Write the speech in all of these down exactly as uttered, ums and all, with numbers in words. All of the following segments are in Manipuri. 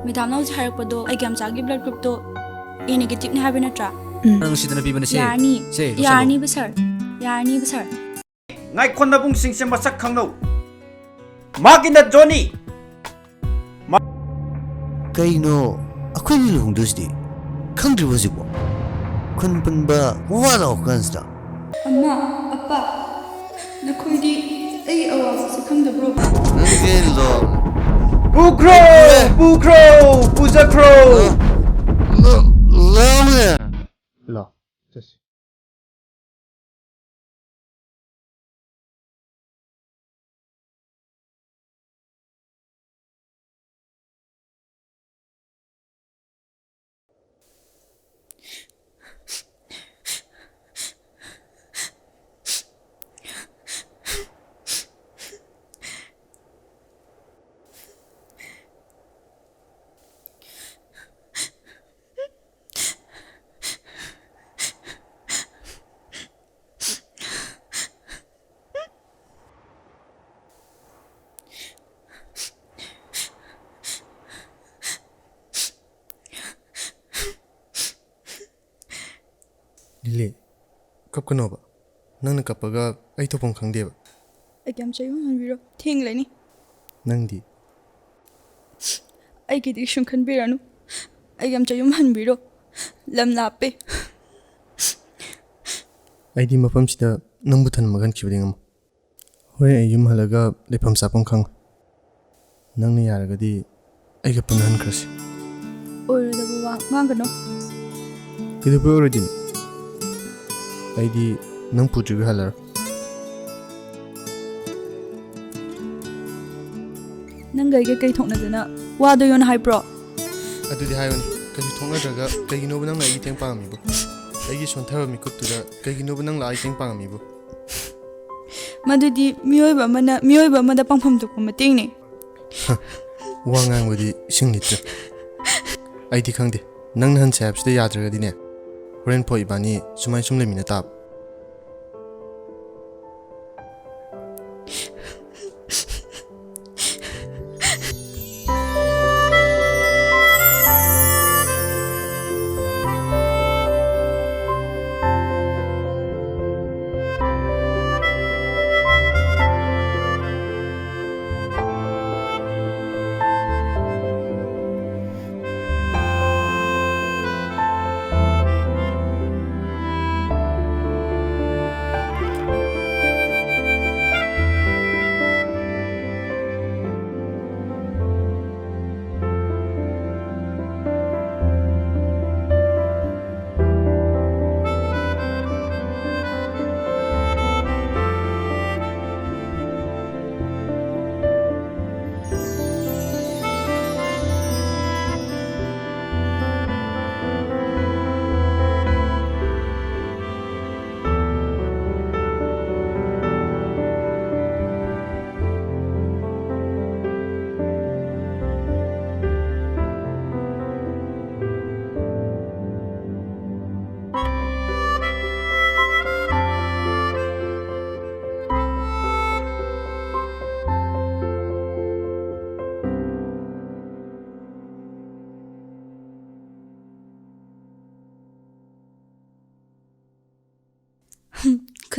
ꯃꯦꯗꯥꯝꯅ ꯍꯧꯖꯤꯛ ꯍꯥꯏꯔꯛꯄꯗꯣ ꯑꯩꯒꯤ ꯌꯥꯝꯆꯥꯒꯤ blood groupꯇꯣ A negative ꯅꯦ ꯍꯥꯏꯕ ꯅꯠꯇ꯭ꯔꯥ? ꯎꯝ꯫ ꯅꯪ ꯁꯤꯗꯅ ꯄꯤꯕꯅꯦ ꯁꯦ꯫ ꯌꯥꯔꯅꯤ꯫ ꯁꯦ, ꯂꯧꯁꯜꯂꯣ꯫ ꯌꯥꯔꯅꯤꯕ ꯁꯥꯔ꯫ ꯌꯥꯔꯅꯤꯕ ꯁꯥꯔ꯫ ꯉꯥꯏꯈꯣ, ꯅꯕꯨꯡꯁꯤꯡꯁꯦ ꯃꯁꯛ ꯈꯪꯅꯧ꯫ ꯃꯥꯒꯤ ꯅꯠ ꯖꯣꯅꯤ꯫ ꯃꯥ- ꯀꯩꯅꯣ, ꯑꯩꯈꯣꯏꯅꯤ ꯂꯨꯍꯣꯡꯗꯣꯏꯁꯤꯗꯤ ꯈꯪꯗ꯭ꯔꯤꯕꯣ ꯍꯧꯖꯤꯛꯄꯣ? ꯈꯨꯟ ꯄꯨꯟꯕ ꯋꯥ ꯂꯥꯎ ꯀꯥꯟꯁꯤꯗ꯫ ꯑꯃ, ꯑꯄꯥ, ꯅꯈꯣꯏꯗꯤ ꯑꯩ ꯑꯋꯥꯕꯁꯦ ꯈꯪꯗꯕ꯭ꯔꯣ? ꯅꯪꯗꯤ ꯑꯩ ꯂꯣ- ꯄꯨꯈ꯭ꯔꯣ! ꯄꯨꯈ꯭ꯔꯣ! ꯄꯨꯖꯈ꯭ꯔꯣ! ꯂꯣ-, ꯂꯣ-, ꯂꯣ-, ꯂꯣ-, ꯆꯠꯁꯤ꯫ ꯂꯤꯂꯤ, ꯀꯞꯀꯅꯣꯕ꯫ ꯅꯪꯅ ꯀꯞꯄꯒ ꯑꯩ ꯊꯣꯛꯐꯝ ꯈꯪꯗꯦꯕ꯫ ꯑꯩꯒꯤ ꯌꯥꯝ ꯆꯌꯣꯜ ꯍꯟꯕꯤꯔꯣ꯫ ꯊꯦꯡꯂꯅꯤ꯫ ꯅꯪꯗꯤ? ꯑꯩꯒꯤꯗꯤ ꯀꯩꯁꯨꯝ ꯈꯟꯕꯤꯔꯅꯨ꯫ ꯑꯩꯒꯤ ꯌꯥꯝ ꯆꯌꯣꯜ ꯍꯟꯕꯤꯔꯣ꯫ ꯂꯝ ꯂꯥꯞꯄꯦ꯫ ꯑꯩꯗꯤ ꯃꯐꯝꯁꯤꯗ ꯅꯪꯕꯨ ꯊꯝꯃꯒ ꯍꯟꯈꯤꯕꯗꯤ ꯉꯝꯃꯣꯏ꯫ ꯍꯣꯔꯦꯟ ꯑꯩ ꯌꯨꯝ ꯍꯜꯂꯒ ꯂꯩꯐꯝ ꯆꯥꯐꯝ ꯈꯪꯉꯣꯏ꯫ ꯅꯪꯅ ꯌꯥꯔꯒꯗꯤ ꯑꯩꯒ ꯄꯨꯟꯅ ꯍꯟꯈ꯭ꯔꯁꯤ꯫ ꯑꯣꯏꯔꯣꯏꯗꯕ ꯋꯥ ꯉꯥꯡꯒꯅꯨ꯫ ꯀꯩꯗꯧꯕꯩ ꯑꯣꯏꯔꯣꯏꯗꯣꯏꯅꯣ? ꯑꯩꯗꯤ ꯅꯪ ꯄꯨꯗ꯭ꯔꯤꯕ ꯍꯜꯂꯔꯣꯏ꯫ ꯅꯪꯒ ꯑꯩꯒ ꯀꯩ ꯊꯣꯛꯅꯗꯅ ꯋꯥꯗꯣꯏꯅꯣ ꯍꯥꯏꯕ꯭ꯔꯣ? ꯑꯗꯨꯗꯤ ꯍꯥꯏꯌꯨꯅꯦ, ꯀꯩꯁꯨ ꯊꯣꯛꯅꯗ꯭ꯔꯒ ꯀꯩꯒꯤꯅꯣꯕ ꯅꯪꯅ ꯑꯩꯒꯤ ꯃꯇꯦꯡ ꯄꯥꯡꯉꯝꯃꯤꯕꯣ? ꯑꯩꯒꯤ ꯁꯣꯟꯊꯕ ꯃꯤꯀꯨꯞꯇꯨꯗ ꯀꯩꯒꯤꯅꯣꯕ ꯅꯪ ꯂꯥꯛꯑ ꯃꯇꯦꯡ ꯄꯥꯡꯉꯝꯃꯤꯕꯣ? ꯃꯗꯨꯗꯤ ꯃꯤꯑꯣꯏꯕ ꯑꯃꯅ ꯃꯤꯑꯣꯏꯕ ꯑꯃꯗ ꯄꯥꯡꯐꯝ ꯊꯣꯛꯄ ꯃꯇꯦꯡꯅꯤ꯫ ꯋꯥ ꯉꯥꯡꯕꯗꯤ ꯏꯁꯤꯡ ꯂꯤꯇ꯭ꯔ꯫ ꯑꯩꯗꯤ ꯈꯪꯗꯦ, ꯅꯪꯅ ꯍꯟꯁꯦ ꯍꯥꯏꯕꯁꯤꯗ ꯌꯥꯗ꯭ꯔꯒꯗꯤꯅꯦ, ꯍꯣꯔꯦꯟ ꯐꯥꯎ ꯏꯕꯥꯅꯤ ꯁꯨꯃꯥꯏ ꯁꯨꯝ ꯂꯩꯃꯤꯟꯅ ꯇꯥꯕ꯫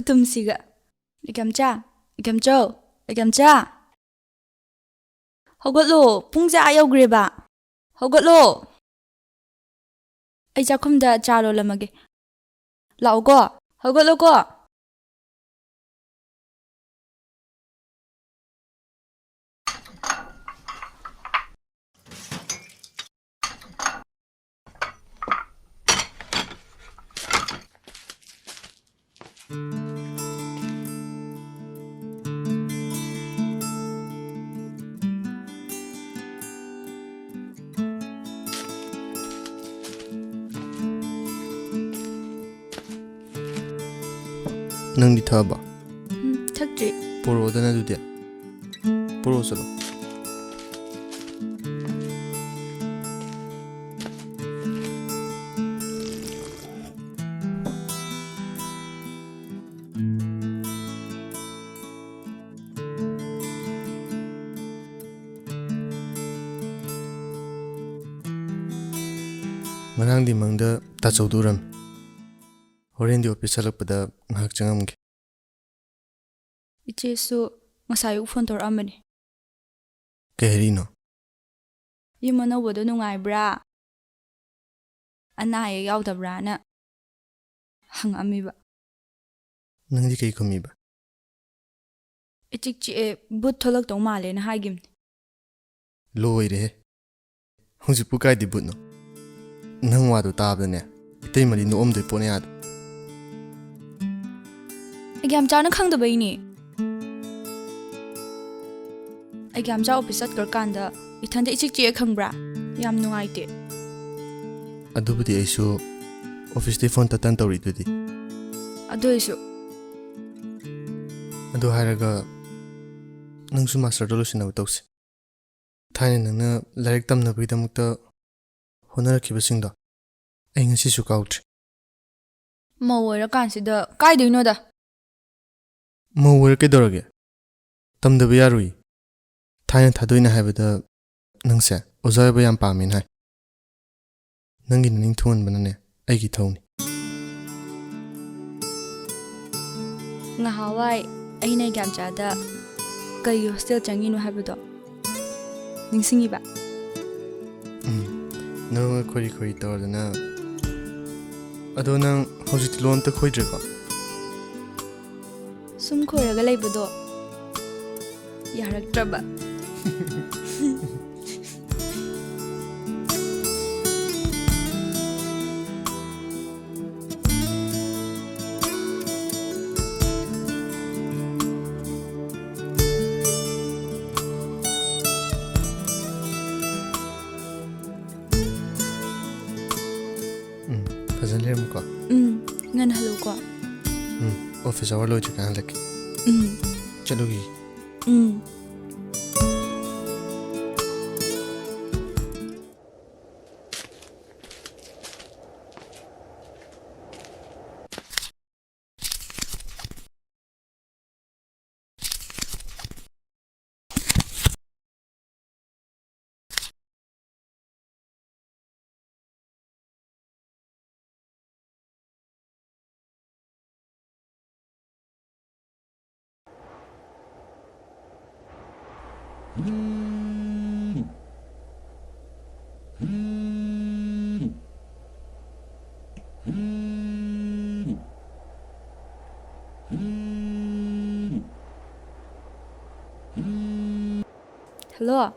ꯇꯨꯝꯁꯤꯒ꯫ ꯏꯀꯝꯆꯥ, ꯏꯀꯝꯆꯧ, ꯏꯀꯝꯆꯥ꯫ ꯍꯧꯒꯠꯂꯣ, ꯄꯨꯡꯁꯦ ꯑꯥ ꯌꯧꯈ꯭ꯔꯦꯕ꯫ ꯍꯧꯒꯠꯂꯣ꯫ ꯑꯩ ꯆꯥꯛꯈꯨꯝꯗ ꯆꯥ ꯂꯣꯜꯂꯝꯃꯒꯦ꯫ ꯂꯥꯛꯑꯣꯀꯣ, ꯍꯧꯒꯠꯂꯣꯀꯣ꯫ ꯅꯪꯗꯤ ꯊꯛꯑꯕ? ꯎꯝ, ꯊꯛꯇ꯭ꯔꯤ꯫ ꯄꯨꯔꯛꯑꯣꯗꯅ ꯑꯗꯨꯗꯤ꯫ ꯄꯨꯔꯛꯑꯣ ꯆꯠꯂꯣ꯫ ꯉꯔꯥꯡꯗꯤ ꯃꯪꯗ ꯇꯥꯆꯧꯗꯨ ꯎꯔꯝꯃꯤ꯫ ꯍꯣꯔꯦꯟꯗꯤ ꯑꯣꯐꯤꯁ ꯍꯜꯂꯛꯄꯗ ꯉꯥꯏꯍꯥꯛ ꯆꯪꯉꯝꯒꯦ꯫ ꯏꯆꯦꯁꯨ ꯉꯁꯥꯏ ꯑꯌꯨꯛ ꯐꯣꯟ ꯇꯧꯔꯛꯑꯝꯕꯅꯤ꯫ ꯀꯩ ꯍꯥꯏꯔꯤꯅꯣ? ꯌꯨꯝ ꯑꯅꯧꯕꯗꯣ ꯅꯨꯡꯉꯥꯏꯕ꯭ꯔꯥ? ꯑꯅꯥ ꯑꯌꯦꯛ ꯌꯥꯎꯗꯕ꯭ꯔꯥꯅ ꯍꯪꯉꯛꯑꯝꯃꯤꯕ꯫ ꯅꯪꯗꯤ ꯀꯩ ꯈꯨꯝꯃꯤꯕ? "ꯏꯆꯤꯛ ꯆꯤꯛꯑꯦ, ꯚꯨꯠ ꯊꯣꯛꯂꯛꯇꯧ ꯃꯥꯜꯂꯦꯅ" ꯍꯥꯏꯒꯤꯕꯅꯤ꯫ ꯂꯣꯏꯔꯦꯍꯦ꯫ ꯍꯧꯖꯤꯛꯄꯨ ꯀꯥꯏꯗꯤ ꯚꯨꯠꯅꯣ? ꯅꯪ ꯋꯥꯗꯣ ꯇꯥꯕꯗꯅꯦ, ꯏꯇꯩꯃꯗꯤ ꯅꯣꯛꯑꯝꯗꯣꯏ ꯄꯣꯠꯅꯦ ꯑꯥꯗ꯫ ꯑꯩꯒ꯭ꯌꯥꯝꯆꯥꯅ ꯈꯪꯗꯕꯩꯅꯦ꯫ ꯑꯩꯒ꯭ꯌꯥꯝꯆꯥ ꯑꯣꯐꯤꯁ ꯆꯠꯈ꯭ꯔꯀꯥꯟꯗ ꯏꯊꯟꯗ ꯏꯆꯤꯛ ꯆꯤꯛꯑꯦ ꯈꯪꯕ꯭ꯔꯥ? ꯌꯥꯝ ꯅꯨꯡꯉꯥꯏꯇꯦ꯫ ꯑꯗꯨꯕꯨꯗꯤ ꯑꯩꯁꯨ ꯑꯣꯐꯤꯁꯇꯩ ꯐꯣꯟ ꯇꯠ ꯇꯠ ꯇꯧꯔꯤꯗꯨꯗꯤ꯫ ꯑꯗꯨ ꯑꯣꯏꯁꯨ꯫ ꯑꯗꯨ ꯍꯥꯏꯔꯒ, ꯅꯪꯁꯨ ꯃꯥꯁꯇꯔꯗꯣ ꯂꯣꯏꯁꯤꯟꯅꯕ ꯇꯧꯁꯤ꯫ ꯊꯥꯏꯅ ꯅꯪꯅ ꯂꯥꯏꯔꯤꯛ ꯇꯝꯅꯕꯒꯤꯗꯃꯛꯇ ꯍꯣꯠꯅꯔꯛꯈꯤꯕꯁꯤꯡꯗꯣ ꯑꯩ ꯉꯁꯤꯁꯨ ꯀꯥꯎꯗ꯭ꯔꯤ꯫ ꯃꯧ ꯑꯣꯏꯔꯀꯥꯟꯁꯤꯗ ꯀꯥꯏꯗꯣꯏꯅꯣꯗ? ꯃꯧ ꯑꯣꯏꯔ ꯀꯩꯗꯧꯔꯒꯦ? ꯇꯝꯗꯕ ꯌꯥꯔꯣꯏ꯫ ꯊꯥꯏꯅ ꯊꯥꯗꯣꯏꯅ ꯍꯥꯏꯕꯗ ꯅꯪꯁꯦ ꯑꯣꯖꯥ ꯑꯣꯏꯕ ꯌꯥꯝ ꯄꯥꯝꯃꯦꯅ ꯍꯥꯏ꯫ ꯅꯪꯒꯤ ꯅꯅꯤꯡ ꯊꯨꯡꯍꯟꯕꯅꯅꯦ ꯑꯩꯒꯤ ꯏꯊꯧꯅꯤ꯫ ꯉꯍꯥꯟꯋꯥꯏ ꯑꯩꯅ ꯒ꯭ꯌꯥꯟꯆꯥꯗ ꯀꯩꯒꯤ ꯍꯣꯁꯇꯦꯜ ꯆꯪꯉꯤꯅꯣ ꯍꯥꯏꯕꯗꯣ ꯅꯤꯡꯁꯤꯡꯉꯤꯕ? ꯎꯝ, ꯅꯪ ꯈꯣꯏꯔꯤ ꯈꯣꯏꯔꯤ ꯇꯧꯔꯗꯅ꯫ ꯑꯗꯣ ꯅꯪ ꯍꯧꯖꯤꯛꯇꯤ ꯂꯣꯟ ꯑꯝꯇ ꯈꯣꯏꯗ꯭ꯔꯦꯀꯣ? ꯁꯨꯝ ꯈꯣꯏꯔꯒ ꯂꯩꯕꯗꯣ ꯌꯥꯔꯛꯇ꯭ꯔꯕ꯫ ꯎꯝ, ꯐꯖꯅ ꯂꯩꯔꯝꯃꯨꯀꯣ꯫ ꯎꯝ, ꯉꯟꯅ ꯍꯜꯂꯨꯀꯣ꯫ ꯎꯝ, office hour ꯂꯣꯏꯗ꯭ꯔꯤꯀꯥꯟ ꯍꯜꯂꯛꯀꯦ꯫ ꯎꯝ꯫ ꯆꯠꯂꯨꯈꯤꯒꯦ꯫ ꯎꯝ꯫ ꯍꯜꯂꯣ꯫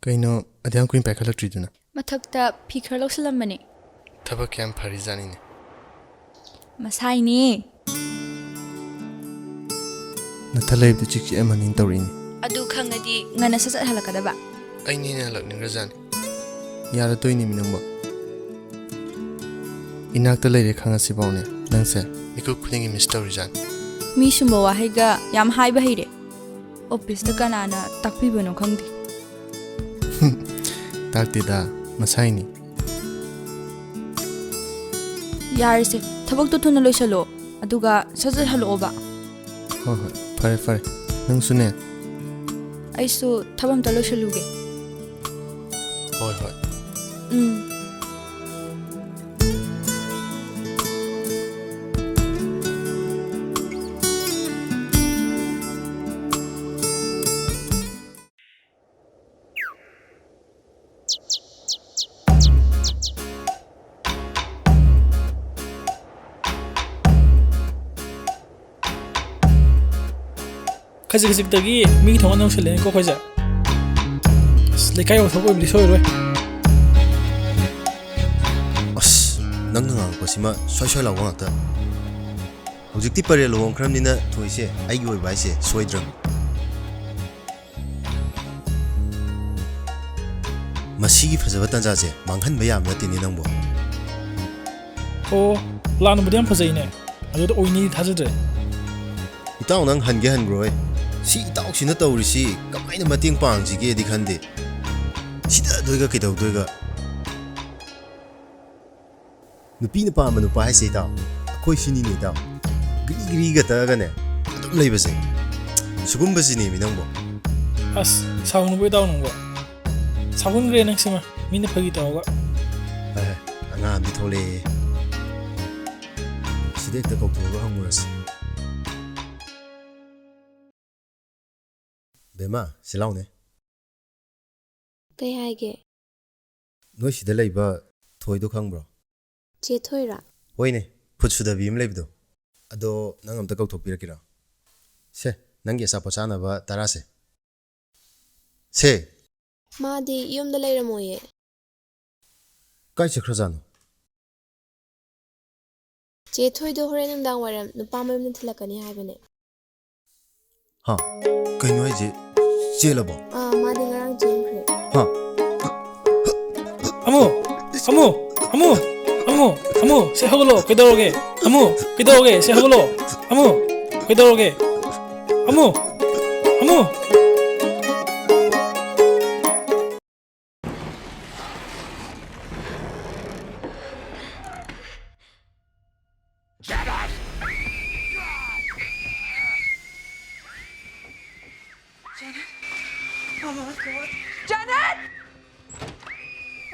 ꯀꯩꯅꯣ ꯑꯗꯨꯌꯥꯝ ꯀꯨꯏꯅ ꯄꯥꯏꯈꯠꯂꯛꯇ꯭ꯔꯤꯗꯨꯅ? ꯃꯊꯛꯇ ꯐꯤ ꯈꯔ ꯂꯧꯁꯤꯜꯂꯝꯕꯅꯦ꯫ ꯊꯕꯛ ꯀꯌꯥꯝ ꯐꯔꯤꯖꯥꯠꯅꯤꯅꯦ꯫ ꯃꯁꯥꯏꯅꯦ꯫ ꯅꯊ ꯂꯩꯕꯗ ꯆꯤꯛ ꯆꯤꯛꯑꯝꯃꯅꯤꯅ ꯇꯧꯔꯛꯏꯅꯦ꯫ ꯑꯗꯨ ꯈꯪꯉꯗꯤ ꯉꯟꯅ ꯁꯠ ꯁꯠ ꯍꯜꯂꯛꯀꯗꯕ꯫ ꯑꯩꯅ ꯍꯦꯟꯅ ꯍꯜꯂꯛꯅꯤꯡꯈ꯭ꯔꯖꯥꯠꯅꯤ꯫ ꯌꯥꯔꯗꯣꯏꯅꯦꯃꯤ ꯅꯪꯕꯣ꯫ ꯏꯅꯥꯛꯇ ꯂꯩꯔꯦ ꯈꯪꯉꯁꯤꯐꯥꯎꯅꯦ ꯅꯪꯁꯦ ꯃꯤꯀꯨꯞ ꯈꯨꯗꯤꯡꯒꯤ miss ꯇꯧꯔꯤꯖꯥꯠꯅꯤ꯫ ꯃꯤ ꯁꯨꯝꯕ ꯋꯥꯍꯩꯒ ꯌꯥꯝ ꯍꯥꯏꯕ ꯍꯩꯔꯦ꯫ Officeꯇ ꯀꯅꯥꯅ ꯇꯥꯛꯄꯤꯕꯅꯣ ꯈꯪꯗꯦ꯫ ꯇꯥꯛꯇꯦꯗ, ꯃꯁꯥꯏꯅꯤ꯫ ꯌꯥꯔꯦꯁꯦ, ꯊꯕꯛꯇꯣ ꯊꯨꯅ ꯂꯣꯏꯁꯜꯂꯣ, ꯑꯗꯨꯒ ꯁꯠ ꯁꯠ ꯍꯜꯂꯛꯑꯣꯕ꯫ ꯍꯣꯏ ꯍꯣꯏ, ꯐꯔꯦ ꯐꯔꯦ, ꯅꯪꯁꯨꯅꯦ꯫ ꯑꯩꯁꯨ ꯊꯕꯛ ꯑꯝꯇ ꯂꯣꯏꯁꯜꯂꯨꯒꯦ꯫ ꯍꯣꯏ ꯍꯣꯏ꯫ ꯎꯝ꯫ ꯈꯖꯤꯛ ꯈꯖꯤꯛꯇꯒꯤ ꯃꯤꯒꯤ ꯊꯣꯡꯒꯥꯟ ꯌꯧꯁꯜꯂꯛꯑꯦꯅꯦꯀꯣ ꯑꯩꯈꯣꯏꯁꯦ꯫ ꯑꯁ, ꯂꯩꯀꯥꯏ ꯌꯧꯊꯣꯛꯄ ꯑꯣꯏꯕꯗꯤ ꯁꯣꯏꯔꯣꯏ꯫ ꯑꯁ, ꯅꯪꯅ ꯉꯥꯡꯉꯛꯄꯁꯤꯃ ꯁ꯭ꯋꯥꯏ ꯁ꯭ꯋꯥꯏ ꯂꯥꯎꯕ ꯉꯥꯛꯇ꯫ ꯍꯧꯖꯤꯛꯇꯤ ꯄꯔꯦꯜ ꯂꯨꯍꯣꯡꯈ꯭ꯔꯕꯅꯤꯅ ꯊꯣꯏꯁꯦ ꯑꯩꯒꯤ ꯑꯣꯏꯕ ꯍꯥꯏꯁꯦ ꯁꯣꯏꯗ꯭ꯔꯝ꯫ ꯃꯁꯤꯒꯤ ꯐꯖꯕ ꯇꯥꯟꯖꯥꯁꯦ ꯃꯥꯡꯍꯟꯕ ꯌꯥꯕ ꯅꯠꯇꯦꯅꯦ ꯅꯪꯕꯣ꯫ ꯑꯣ, ꯄ꯭ꯂꯥꯟꯕꯨꯗꯤ ꯌꯥꯝ ꯐꯖꯩꯅꯦ, ꯑꯗꯨꯗ ꯑꯣꯏꯅꯤꯗꯤ ꯊꯥꯖꯗ꯭ꯔꯦ꯫ ꯏꯇꯥꯎ, ꯅꯪ ꯍꯟꯒꯦ ꯍꯟꯈ꯭ꯔꯣꯏ꯫ ꯁꯤ ꯏꯇꯥꯎꯁꯤꯅ ꯇꯧꯔꯤꯁꯤ ꯀꯃꯥꯏꯅ ꯃꯇꯦꯡ ꯄꯥꯡꯁꯤꯒꯦꯗꯤ ꯈꯟꯗꯦ꯫ ꯁꯤꯗꯗꯣꯏꯒ ꯀꯩꯗꯧꯗꯣꯏꯒ꯫ ꯅꯨꯄꯤꯅ ꯄꯥꯝꯕ ꯅꯨꯄꯥ ꯍꯥꯏꯁꯦ, ꯏꯇꯥꯎ, ꯑꯩꯈꯣꯏ ꯁꯤꯅꯤꯅꯦ, ꯏꯇꯥꯎ꯫ ꯒ꯭ꯔꯤ ꯒ꯭ꯔꯤꯒ ꯇꯛꯑꯒꯅꯦ ꯑꯗꯨꯝ ꯂꯩꯕꯁꯦ꯫ ꯁꯤꯒꯨꯝꯕꯁꯤꯅꯦꯃꯤ ꯅꯪꯕꯣ꯫ ꯑꯁ, ꯁꯥꯎꯅꯨꯕ ꯏꯇꯥꯎ ꯅꯪꯕꯣ꯫ ꯁꯥꯎꯍꯟꯈ꯭ꯔꯦ ꯅꯪ ꯁꯤꯃ, ꯃꯤꯅ ꯐꯥꯒꯤ ꯇꯧꯔꯒ꯫ ꯍꯣꯏ, ꯍꯣꯏ, ꯑꯉꯥꯡ ꯑꯃꯗꯤ ꯊꯣꯛꯂꯛꯑꯦ꯫ ꯁꯤꯗ ꯍꯦꯛꯇ ꯀꯧꯊꯣꯛꯑꯒ ꯍꯪꯉꯨꯔꯁꯤ꯫ ꯕꯦꯝꯃ, ꯁꯤ ꯂꯥꯎꯅꯦ꯫ ꯀꯩ ꯍꯥꯏꯒꯦ? ꯅꯣꯏ ꯁꯤꯗ ꯂꯩꯕ ꯊꯣꯏꯗꯣ ꯈꯪꯕ꯭ꯔꯣ? ꯆꯦ ꯊꯣꯏꯔꯣ? ꯍꯣꯏꯅꯦ, ꯈꯨꯠ ꯁꯨꯗꯕꯤ ꯑꯃ ꯂꯩꯕꯗꯣ꯫ ꯑꯗꯣ ꯅꯪ ꯑꯝꯇ ꯀꯧꯊꯣꯛꯄꯤꯔꯛꯀꯦꯔꯣ? ꯁꯦ, ꯅꯪꯒꯤ ꯑꯆꯥꯄꯣꯠ ꯆꯥꯅꯕ ꯇꯔꯥꯁꯦ꯫ ꯁꯦ꯫ ꯃꯥꯗꯤ ꯌꯨꯝꯗ ꯂꯩꯔꯝꯃꯣꯏꯌꯦ꯫ ꯀꯥꯏ ꯆꯠꯈ꯭ꯔꯖꯥꯠꯅꯣ? ꯆꯦ ꯊꯣꯏꯗꯣ ꯍꯣꯔꯦꯟ ꯅꯨꯡꯗꯥꯡ ꯋꯥꯏꯔꯝ ꯅꯨꯄꯥ ꯃꯌꯨꯝꯗ ꯊꯤꯜꯂꯛꯀꯅꯤ ꯍꯥꯏꯕꯅꯦ꯫ ꯍꯥ? ꯀꯩꯅꯣ ꯍꯥꯏꯁꯦ? ꯆꯦꯜꯂꯕꯣ? ꯑꯥ, ꯃꯥꯗꯤ ꯉꯔꯥꯡ ꯆꯦꯟꯈ꯭ꯔꯦ꯫ ꯍꯥ? ꯑꯃꯨ! ꯑꯃꯨ! ꯑꯃꯨ! ꯑꯃꯨ! ꯑꯃꯨ! ꯁꯦ ꯍꯧꯒꯠꯂꯣ, ꯀꯩꯗꯧꯔꯒꯦ? ꯑꯃꯨ! ꯀꯩꯗꯧꯔꯒꯦ? ꯁꯦ ꯍꯧꯒꯠꯂꯣ꯫ ꯑꯃꯨ! ꯀꯩꯗꯧꯔꯒꯦ? ꯑꯃꯨ! ꯑꯃꯨ!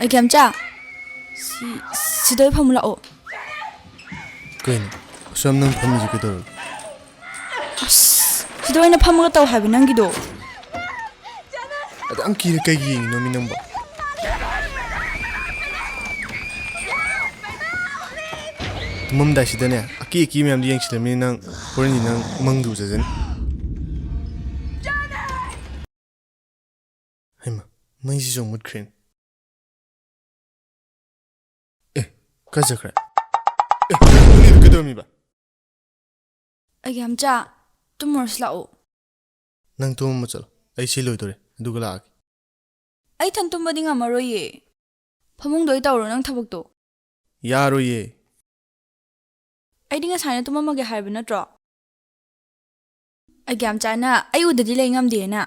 ꯑꯩꯒ꯭ꯌꯥꯝꯆꯥ, ꯁꯤ, ꯁꯤꯗ ꯑꯣꯏ ꯐꯝꯃꯨ ꯂꯥꯛꯑꯣ꯫ ꯀꯩꯅꯣ? ꯑꯁꯨꯛ ꯌꯥꯝ ꯅꯪ ꯐꯝꯃꯤꯁꯦ ꯀꯩꯗꯧꯔꯒꯦ? ꯑꯁ, ꯁꯤꯗ ꯑꯣꯏꯅ ꯐꯝꯃꯒ ꯇꯧ ꯍꯥꯏꯕ ꯅꯪꯒꯤꯗꯣ꯫ ꯑꯗꯨꯛ ꯌꯥꯝ ꯀꯤꯅ ꯀꯩꯒꯤ ꯌꯦꯡꯉꯤꯅꯣ ꯃꯤ ꯅꯪꯕꯣ? ꯇꯨꯝꯃꯝꯗꯥꯏꯁꯤꯗꯅꯦ, ꯑꯀꯤ ꯑꯀꯤ ꯃꯌꯥꯝꯗꯣ ꯌꯦꯡꯁꯤꯜꯂꯝꯃꯤ ꯅꯪ, ꯍꯣꯔꯦꯟꯗꯤ ꯅꯪ ꯃꯪꯗ ꯎꯖꯖꯅꯤ꯫ ꯃꯩꯁꯤꯁꯨ ꯃꯨꯠꯈ꯭ꯔꯦꯅꯦ꯫ ꯑꯦ, ꯀꯥꯏ ꯆꯠꯈ꯭ꯔꯦ? ꯑꯦ, ꯅꯪꯒꯤꯗꯨ ꯀꯩꯗꯧꯔꯝꯃꯤꯕ? ꯑꯩꯒꯤ ꯌꯥꯝꯆꯥ, ꯇꯨꯝꯃꯨꯔꯁꯤ ꯂꯥꯛꯑꯣ꯫ ꯅꯪ ꯇꯨꯝꯃ ꯆꯠꯂꯣ, ꯑꯩ ꯁꯤ ꯂꯣꯏꯗꯣꯔꯦ, ꯑꯗꯨꯒ ꯂꯥꯛꯑꯒꯦ꯫ ꯑꯩ ꯏꯊꯟ ꯇꯨꯝꯕꯗꯤ ꯉꯝꯃꯔꯣꯏꯌꯦ꯫ ꯐꯃꯨꯡꯗ ꯑꯣꯏ ꯇꯧꯔꯣ ꯅꯪ ꯊꯕꯛꯇꯣ꯫ ꯌꯥꯔꯣꯏꯌꯦ꯫ ꯑꯩꯗꯤ ꯉꯁꯥꯏꯅ ꯇꯨꯝꯃꯝꯃꯒꯦ ꯍꯥꯏꯕ ꯅꯠꯇ꯭ꯔꯣ? ꯑꯩꯒꯤ ꯌꯥꯝꯆꯥꯅ ꯑꯩ ꯎꯗꯗꯤ ꯂꯩ ꯉꯝꯗꯦꯅ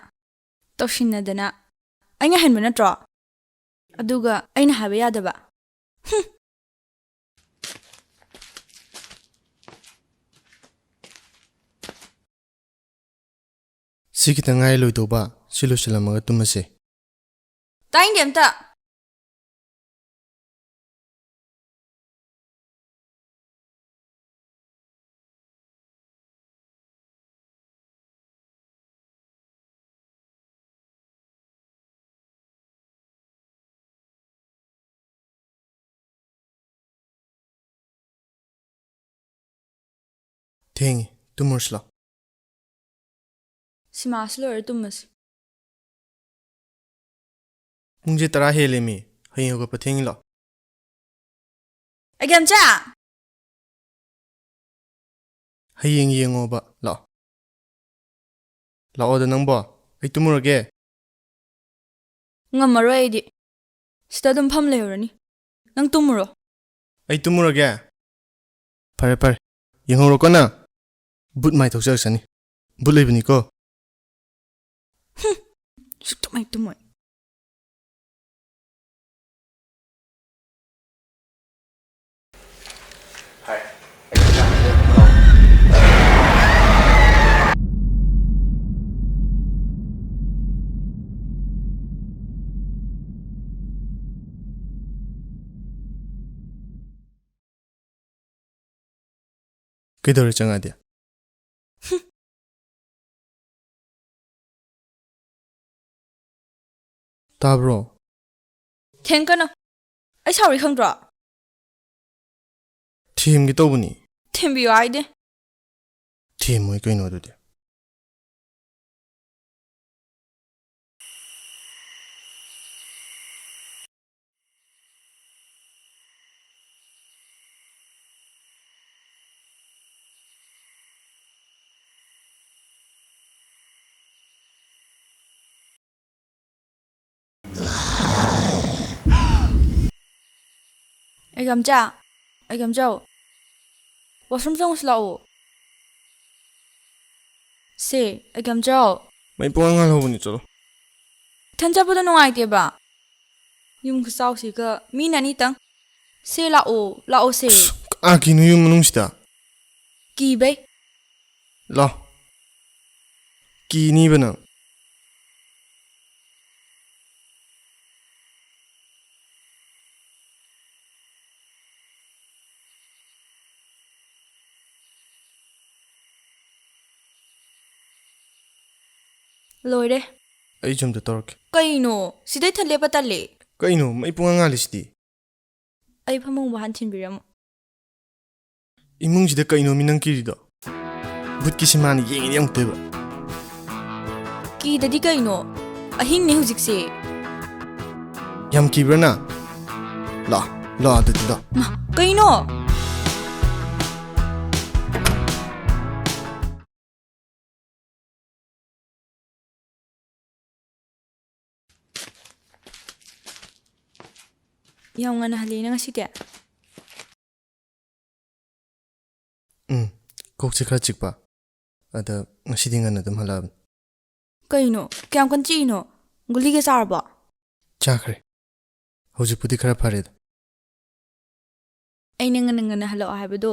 ꯇꯧꯁꯤꯟꯅꯗꯅ ꯑꯩ ꯉꯥꯏꯍꯟꯕ ꯅꯠꯇ꯭ꯔꯣ? ꯑꯗꯨꯒ ꯑꯩꯅ ꯍꯥꯏꯕ ꯌꯥꯗꯕ꯫ ꯍꯨꯝ꯫ ꯁꯤ ꯈꯤꯇꯪ ꯉꯥꯏꯔꯦ ꯂꯣꯏꯗꯧꯕ꯫ ꯁꯤ ꯂꯣꯏꯁꯤꯜꯂꯝꯃꯒ ꯇꯨꯝꯃꯁꯦ꯫ ꯇꯥꯏꯟꯗꯦ ꯑꯝꯇ꯫ ꯊꯦꯡꯉꯦ, ꯇꯨꯝꯃꯨꯔꯁꯤ ꯂꯥꯎ꯫ ꯁꯤꯃꯥꯁꯤ ꯂꯣꯏꯔ ꯇꯨꯝꯃꯁꯤ꯫ ꯄꯨꯡꯁꯦ ꯇꯔꯥ ꯍꯦꯜꯂꯦꯃꯤ꯫ ꯍꯌꯦꯡ ꯍꯧꯒꯠꯄ ꯊꯦꯡꯉꯤ ꯂꯥꯎ꯫ ꯑꯩꯒꯤ ꯌꯥꯝꯆꯥ! ꯍꯌꯦꯡ ꯌꯦꯡꯉꯣꯕ ꯂꯥꯛꯑꯣ꯫ ꯂꯥꯛꯑꯣꯗ ꯅꯪꯕꯣ꯫ ꯑꯩ ꯇꯨꯝꯃꯨꯔꯒꯦ꯫ ꯉꯝꯃꯔꯣꯏ ꯑꯩꯗꯤ꯫ ꯁꯤꯗ ꯑꯗꯨꯝ ꯐꯝ ꯂꯩꯍꯧꯔꯅꯤ꯫ ꯅꯪ ꯇꯨꯝꯃꯨꯔꯣ꯫ ꯑꯩ ꯇꯨꯝꯃꯨꯔꯒꯦ꯫ ꯐꯔꯦ, ꯐꯔꯦ꯫ ꯌꯦꯡꯍꯧꯔꯣꯀꯣ ꯅꯪ꯫ ꯕꯨꯠ ꯃꯥꯏ ꯊꯣꯛꯆꯔꯛꯁꯅꯤ꯫ ꯕꯨꯠ ꯂꯩꯕꯅꯤꯀꯣ꯫ ꯍꯨꯝ꯫ ꯁꯨꯛꯇꯨꯝ ꯑꯩ ꯇꯨꯝꯃꯣꯏ꯫ ꯀꯩꯗꯧꯔꯦ ꯆꯪꯉꯛꯑꯗꯤ? ꯇꯥꯕ꯭ꯔꯣ? ꯊꯦꯡꯀꯅꯨ꯫ ꯑꯩ ꯁꯥꯎꯔꯤ ꯈꯪꯗ꯭ꯔꯣ? ꯊꯦꯝꯒꯦ ꯇꯧꯕꯅꯤ꯫ ꯊꯦꯝꯕꯤꯌꯨ ꯍꯥꯏꯗꯦ꯫ ꯊꯦꯝꯃꯣꯏ ꯀꯩꯅꯣ ꯑꯗꯨꯗꯤ꯫ ꯑꯩꯒꯝꯆꯥ, ꯑꯩꯒꯝꯆꯥꯎ, washroom ꯆꯪꯉꯨꯁꯤ ꯂꯥꯛꯑꯣ꯫ ꯁꯦ, ꯑꯩꯒꯝꯆꯥꯎ꯫ ꯃꯩ ꯄꯨꯡꯉꯥꯟ ꯉꯥꯜꯍꯧꯕꯅꯤ, ꯆꯠꯂꯣ꯫ ꯏꯊꯟ ꯆꯠꯄꯗꯣ ꯅꯨꯡꯉꯥꯏꯇꯦꯕ꯫ ꯌꯨꯝ ꯈꯨꯆꯥꯎꯁꯤꯒ ꯃꯤꯅ ꯑꯅꯤꯇꯪ꯫ ꯁꯦ, ꯂꯥꯛꯑꯣ, ꯂꯥꯛꯑꯣ ꯁꯦ꯫ ꯑꯁ, ꯀꯥ ꯀꯤꯅꯣ ꯌꯨꯝ ꯃꯅꯨꯡꯁꯤꯗ? ꯀꯤꯕꯩ꯫ ꯂꯥꯎ꯫ ꯀꯤꯅꯤꯕ ꯅꯪ꯫ ꯂꯣꯏꯔꯦ꯫ ꯑꯩꯁꯨ ꯑꯝꯇ ꯇꯧꯔꯛꯀꯦ꯫ ꯀꯩꯅꯣ? ꯁꯤꯗꯩ ꯊꯜ ꯂꯦꯞꯄ ꯇꯜꯂꯦ꯫ ꯀꯩꯅꯣ? ꯃꯩ ꯄꯨꯡꯉꯥꯟ ꯉꯥꯜꯂꯤꯁꯤꯗꯤ? ꯑꯩ ꯐꯃꯨꯡꯕꯨ ꯍꯥꯟ ꯊꯤꯟꯕꯤꯔꯝꯃꯣ꯫ ꯏꯃꯨꯡꯁꯤꯗ ꯀꯩꯅꯣ ꯃꯤ ꯅꯪ ꯀꯤꯔꯤꯗꯣ? ꯚꯨꯠꯀꯤ ꯁꯤꯃꯥꯅꯤ ꯌꯦꯡꯉꯤꯗꯤ ꯑꯃꯨꯛꯇꯣꯏꯕ꯫ ꯀꯤꯗꯗꯤ ꯀꯩꯅꯣ? ꯑꯍꯤꯡꯅꯦ ꯍꯧꯖꯤꯛꯁꯦ꯫ ꯌꯥꯝ ꯀꯤꯕ꯭ꯔꯥ ꯅꯪ? ꯂꯥꯛꯑꯣ, ꯂꯥꯛꯑꯣ ꯑꯗꯨꯗꯤ ꯂꯥꯛꯑꯣ꯫ ꯃꯥ, ꯀꯩꯅꯣ? ꯌꯥꯝ ꯉꯟꯅ ꯍꯜꯂꯦꯅ ꯉꯁꯤꯗꯤ? ꯎꯝ, ꯀꯣꯛꯁꯦ ꯈꯔ ꯆꯤꯛꯄ꯫ ꯑꯗ ꯉꯁꯤꯗꯤ ꯉꯟꯅ ꯑꯗꯨꯝ ꯍꯜꯂꯛꯑꯕꯅꯤ꯫ ꯀꯩꯅꯣ? ꯀꯌꯥꯝ ꯀꯟ ꯆꯤꯛꯏꯅꯣ? ꯒꯨꯂꯤꯒ ꯆꯥꯔꯕꯣ? ꯆꯥꯈ꯭ꯔꯦ꯫ ꯍꯧꯖꯤꯛꯄꯨꯗꯤ ꯈꯔ ꯐꯔꯦꯗ꯫ ꯑꯩꯅ ꯉꯟꯅ ꯉꯟꯅ ꯍꯜꯂꯛꯑꯣ ꯍꯥꯏꯕꯗꯣ,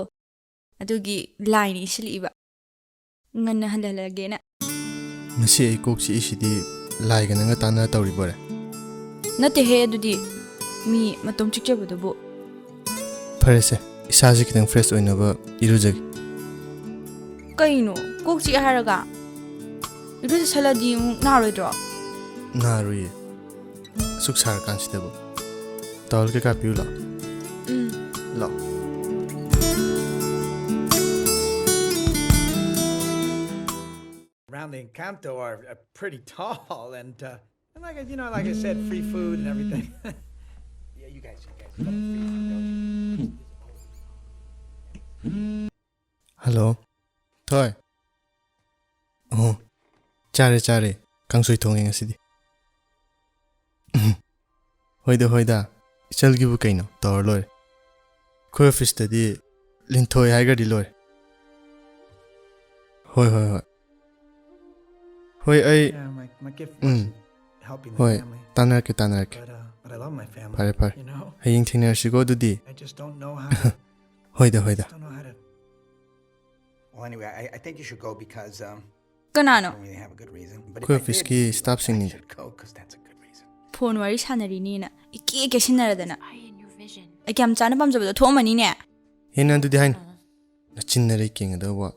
ꯑꯗꯨꯒꯤ ꯂꯥꯏꯅ ꯏꯁꯤꯜꯂꯛꯏꯕ꯫ ꯉꯟꯅ ꯍꯜꯍꯜꯂꯒꯦꯅ꯫ ꯉꯁꯤ ꯑꯩ ꯀꯣꯛ ꯆꯤꯛꯏꯁꯤꯗꯤ ꯂꯥꯏꯒ ꯅꯪꯒ ꯇꯥꯟꯅ ꯇꯧꯔꯤꯕꯣꯔꯦ? ꯅꯠꯇꯦꯍꯦ, ꯑꯗꯨꯗꯤ ꯃꯤ ꯃꯇꯣꯝ ꯆꯤꯛꯆꯕꯗꯨꯕꯨ꯫ ꯐꯔꯦꯁꯦ, ꯏꯁꯥꯁꯦ ꯈꯤꯇꯪ fresh ꯑꯣꯏꯅꯕ ꯏꯔꯨꯖꯒꯦ꯫ ꯀꯩꯅꯣ, ꯀꯣꯛ ꯆꯤꯛꯑꯦ ꯍꯥꯏꯔꯒ? ꯏꯔꯨꯖꯁꯜꯂꯗꯤ ꯑꯃꯨꯛ ꯅꯥꯔꯣꯏꯗ꯭ꯔꯣ? ꯅꯥꯔꯣꯏꯌꯦ꯫ ꯑꯁꯨꯛ ꯁꯥꯔꯀꯥꯟꯁꯤꯗꯕꯨ꯫ Towel ꯀꯩꯀꯥ ꯄꯤꯌꯨ ꯂꯥꯎ꯫ ꯎꯝ꯫ ꯂꯥꯎ꯫ Around the Encanto are, are pretty tall, and, uh, and like, you know, like I said, free food and everything. Yeah, you guys, you guys love free food, don't you? Hello. ꯊꯣꯏ꯫ ꯑꯣ, ꯆꯥꯔꯦ, ꯆꯥꯔꯦ꯫ ꯀꯥꯡꯁꯣꯏ ꯊꯣꯡꯉꯦ ꯉꯁꯤꯗꯤ꯫ ꯍꯣꯏꯗ, ꯍꯣꯏꯗ꯫ ꯏꯆꯜꯒꯤꯕꯨ ꯀꯩꯅꯣ? ꯇꯧꯔ ꯂꯣꯏꯔꯦ꯫ ꯑꯩꯈꯣꯏ ꯑꯣꯐꯤꯁꯇꯗꯤ ꯂꯤꯟꯊꯣꯏ ꯍꯥꯏꯈ꯭ꯔꯗꯤ ꯂꯣꯏꯔꯦ꯫ ꯍꯣꯏ, ꯍꯣꯏ, ꯍꯣꯏ꯫ ꯍꯣꯏ, ꯑꯩ, Yeah, my, my gift um. Wasn't helping the ꯍꯣꯏ, family. ꯇꯥꯟꯅꯔꯛꯀꯦ, ꯇꯥꯟꯅꯔꯛꯀꯦ꯫ But, uh, but I love my family, ꯐꯔꯦ, ꯐꯔꯦ꯫ You know? ꯍꯌꯦꯡ ꯊꯦꯡꯅꯔꯁꯤꯀꯣ ꯑꯗꯨꯗꯤ꯫ I just don't know how to, ꯍꯣꯏꯗ, ꯍꯣꯏꯗ꯫ Just don't know how to. Well, anyway, I, I think you should go because, um, ꯀꯅꯥꯅꯣ? I don't really have a good reason. But if ꯑꯩꯈꯣꯏ I did, ꯑꯣꯐꯤꯁꯀꯤ ꯁ꯭ꯇꯥꯐꯁꯤꯡꯅꯤꯗ꯫ I should go 'cause that's a good reason. Phone ꯋꯥꯔꯤ ꯁꯥꯟꯅꯔꯤꯅꯦꯅ ꯏꯀꯦ ꯀꯦꯁꯤꯟꯅꯔꯗꯅ꯫ ꯑꯩ ꯀꯌꯥꯝ ꯆꯥꯅ ꯄꯥꯝꯖꯕꯗꯣ ꯊꯣꯛꯑꯝꯃꯅꯤꯅꯦ꯫ ꯍꯦꯟꯅ ꯑꯗꯨꯗꯤ ꯍꯥꯏꯅꯨ꯫ ꯅꯆꯤꯟꯅꯔꯩ ꯀꯦꯡꯒꯗꯧꯕ꯫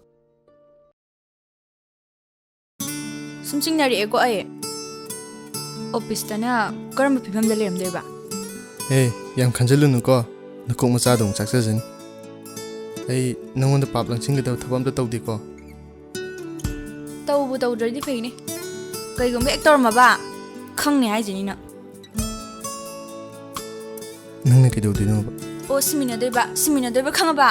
ꯁꯨꯝ ꯆꯤꯡꯅꯔꯛꯑꯦꯀꯣ ꯑꯩ꯫ ꯑꯣꯐꯤꯁꯇꯅ ꯀꯔꯝꯕ ꯐꯤꯕꯝꯗ ꯂꯩꯔꯝꯗꯣꯏꯕ? ꯑꯦ, ꯌꯥꯝ ꯈꯟꯖꯤꯜꯂꯨꯅꯨꯀꯣ꯫ ꯅꯀꯣꯛ ꯃꯆꯥꯗꯣ ꯑꯃꯨꯛ ꯆꯥꯛꯆꯖꯅꯤ꯫ ꯑꯩ ꯅꯉꯣꯟꯗ ꯄꯥꯞ ꯂꯪꯁꯤꯟꯒꯗꯕ ꯊꯕꯛ ꯑꯝꯇ ꯇꯧꯗꯦꯀꯣ꯫ ꯇꯧꯕꯨ ꯇꯧꯗ꯭ꯔꯗꯤ ꯐꯩꯅꯦ꯫ ꯀꯩꯒꯨꯝꯕ ꯍꯦꯛ ꯇꯧꯔꯝꯃꯕ, ꯈꯪꯅꯤ ꯍꯥꯏꯁꯤꯅꯤ ꯅꯪ꯫ ꯅꯪꯅ ꯀꯩꯗꯧꯗꯣꯏꯅꯣꯕ? ꯑꯣ, ꯁꯤꯃꯤꯟꯅꯗꯣꯏꯕ, ꯁꯤꯃꯤꯟꯅꯗꯣꯏꯕ ꯈꯪꯉꯕ?